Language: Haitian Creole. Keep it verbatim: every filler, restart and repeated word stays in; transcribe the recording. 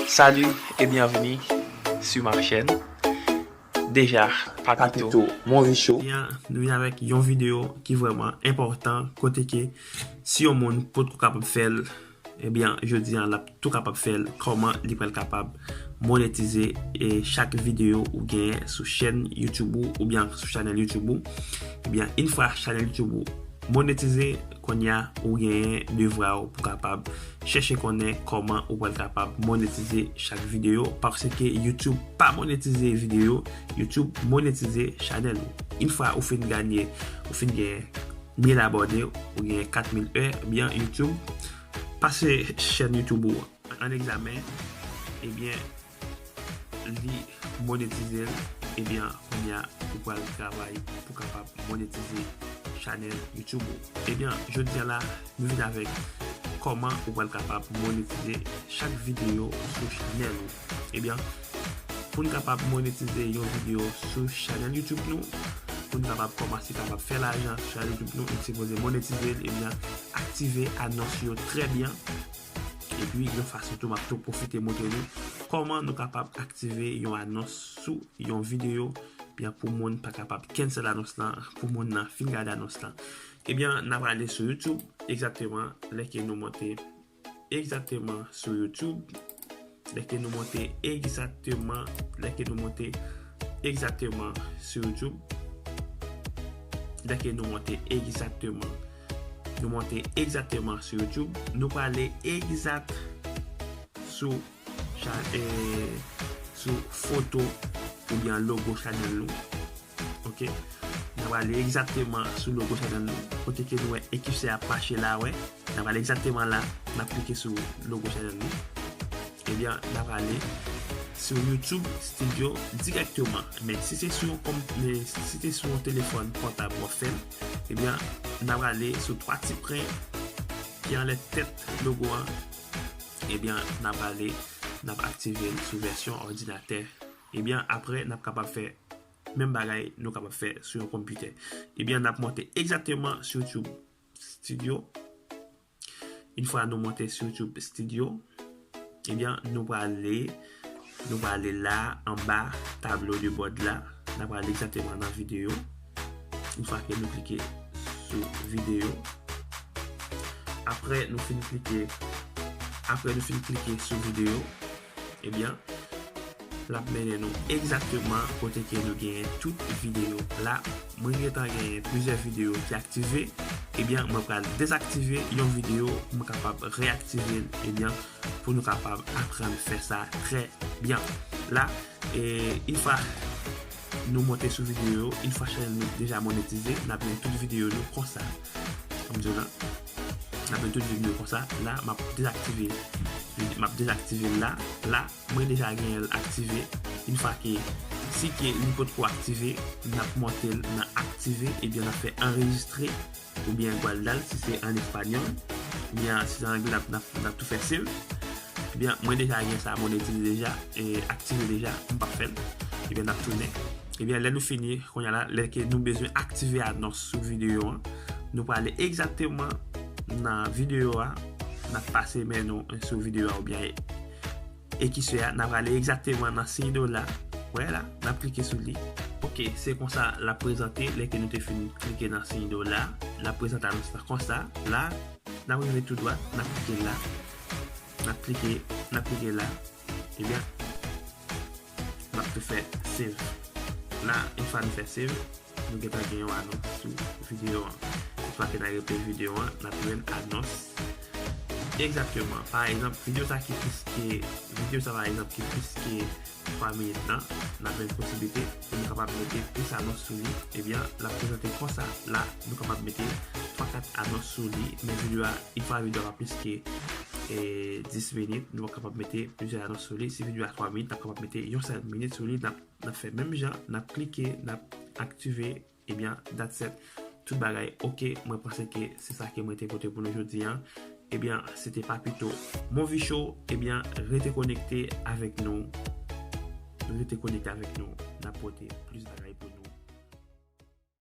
Salut et bienvenue sur ma chaîne. Déjà, Papito, Papito, Mon Vicho. Ebyen, nou vin avèk yon videyo ki vrèman enpòtan, kote ke si yon moun potko kapab fè l, ebyen, jodi a, l ap tou kapab fè l, kòman li pral kapab monetize e chak videyo ou genyen sou chèn YouTube ou, oubyen sou chanèl YouTube ou. Ebyen, yon fwa chanèl YouTube ou monetize, kounye a ou genyen devwa w pou kapab chèche konnen kòman ou pral kapab monetize chak videyo, paske YouTube pa monetize videyo, YouTube monetize chanèl ou. Yon fwa ou fin ganye, ou fin gen mil abòne, ou gen kat mil è, ebyen YouTube pase chèn YouTube ou an egzamen, ebyen li monetize l, ebyen kounye a ou pral travay pou kapab monetize chanèl YouTube ou. Ebyen, jodi a la, nou vin avèk kòman ou pral kapab monetize chak videyo sou chanèl ou. Ebyen, pou n kapab monetize yon videyo sou chanèl YouTube nou, pou n kapab kòmanse kapab fè lajan sou chanèl YouTube nou, nou sipoze monetize l, ebyen, aktive anons yo trè byen. Epi, yon fason tou, m ap tou pwofite montre nou kòman nou kapab aktive yon anons sou yon videyo, byen pou moun pa kapab cancel anons lan, pou moun nan fin gade anons lan. Ebyen, n ap ale sou YouTube, egzakteman, lè ke nou monte egzakteman sou YouTube, lè ke nou monte egzakteman, lè ke nou monte egzakteman sou YouTube, lè ke nou monte egzakteman, nou monte egzakteman sou YouTube, nou prale egzak sou cha-, eh, sou foto oubyen logo chanèl nou. Ok? N ap prale egzakteman sou logo chanèl nou. Kote ke nou wè ekip se ap mache la, wè. N ap prale egzakteman la, n ap klike sou logo chanèl nou. Ebyen, n ap prale sou YouTube Studio dirèkteman. Men si se sou yon kòm-, men si se sou yon telefòn pòtab w ap fè l, ebyen, n ap prale sou twa ti pwen ki anlè tèt logo an. Ebyen, n ap prale, n ap aktive l sou vèsyon òdinatè. Ebyen, apre, n ap kapab fè menm bagay nou kapab fè sou yon konpitè. Ebyen, n ap monte egzakteman sou YouTube Studio. Yon fwa nou monte sou YouTube Studio, ebyen, nou prale, nou prale la, anba tablo de bòd la. N ap prale egzakteman nan videyo. Yon fwa ke nou klike sou videyo, apre nou fin klike, apre nou fin klike sou videyo, ebyen, l ap mennen nou egzakteman kote ke nou genyen tout videyo. La, mwen gentan genyen plizyè videyo ki aktive. Ebyen, mwen pral dezaktive yon videyo pou mwen kapab reyaktive l, ebyen, pou nou kapab aprann fè sa trè byen. La, e, yon fwa nou monte sou videyo yo, yon fwa chanèl nou deja monetize, n ap jwenn tout videyo nou konsa. Kòm di w la, n ap jwenn tout videyo konsa. La, m ap dezaktive, m ap dezaktive l la. La, mwen deja genyen l aktive. Yon fwa ke, si ke li potko aktive, n ap monte l nan aktive, ebyen n ap fè anrejistre, oubyen guardar si se an espanyòl, oubyen si se an angle, n ap, n ap, n ap tou fè save. Ebyen, mwen deja gen sa monetize deja, e aktive deja, m p ap fè l. Ebyen, n ap tounen. Ebyen, lè nou fini, kounye a la, lè ke nou bezwen aktive anons sou videyo an, nou prale egzakteman nan videyo a, n ap pase men nou sou videyo a oubyen ekisè a, n ap prale egzakteman nan siy dola. Wè la, n ap klike sou li. Ok, se konsa l ap prezante, lè ke nou te fin klike nan siy dola, l ap prezante anons la konsa. La, n ap rive tou dwat, n ap klike la. N ap klike, n ap klike la. Ebyen, n ap tou fè save. La, yon fwa nou fè save, nou gentan gen yon anons sou videyo an. Yon fwa ke n a replay videyo an, n ap jwenn anons. Egzakteman. Pa egzanp, videyo sa ki plis ke, videyo sa pa egzanp ki plis ke twa minit lan, n ap jwenn posiblite pou nou kapab mete plis anons sou li. Ebyen, l ap prezante konsa. La, nou kapab mete twa kat anons sou li, men videyo a, yon fwa videyo a pa plis ke, e, dis minit, nou kapab mete plizyè anons sou li. Si videyo a twa minit, n ap kapab mete yon sèl minit sou li. N ap, n ap fè menm jan, n ap klike, n ap aktive, ebyen, that's it. Tout bagay ok. Mwen panse ke se sa ke mwen te pote pou nou jodi an. Ebyen, se te Papito Movicho. Ebyen, rete konekte avèk nou. Rete konekte avèk nou. N ap pote plis bagay pou nou.